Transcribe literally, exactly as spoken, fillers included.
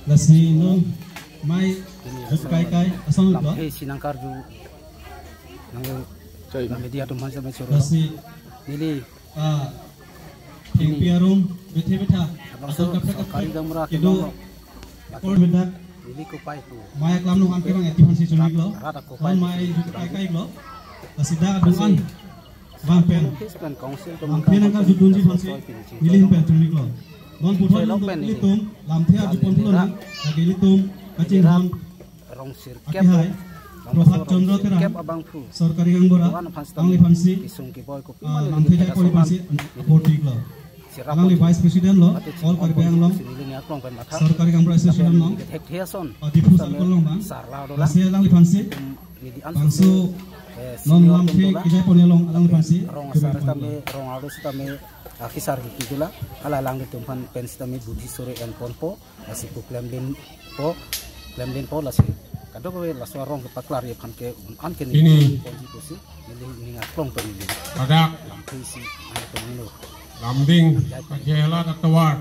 Lasi non mai jut kai kai asong lo. Lamthe si nangkarju nang media atum aphan sampai suruh. Lasi neli ah, thengpi arum bethe betha. Abang asong so kaprek sorkari kaprek gamra kedo kelong lo. Kor bedak. Neli kopai pu. Mai aklam nung anke bang eti aphansi chunlik lo. Rat ako pai. Non mai jut kai kai lo. Lasi dak adung an. Bang pen. Lamthe nangkarjudunji aphansi neli ahin pen chunlik lo. Non puthot nelitum lamthe arjupon pulo nang lake nelitum kachinghon Rong sirkep akihai Prabhat Chandra Terang, sorkari gaonbura, alangli aphansi, ah, lamthe jai pon aphansi apor tik lo. Alangli Vice President lo, All Karbi Anglong Sorkari Gaonbura Association along, ah, Diphu Circle along bang. Lasi alangli aphansi bangso non lamthe kejai pon along alangli aphansi rong asar sitame, rong arlo sitame, ah, kisar kiki dula, hala alanglitum aphan pen sitame budhi sore en ponpo, lasi pu klemdinpo, klemdinpo lasi kadokave laso arong kepaklarji aphan ke un an ke ini ponji pusi, neli ning aklong pen neli. Padak. Lamthe si, ano pen lo. Lamding, kajela na tovar.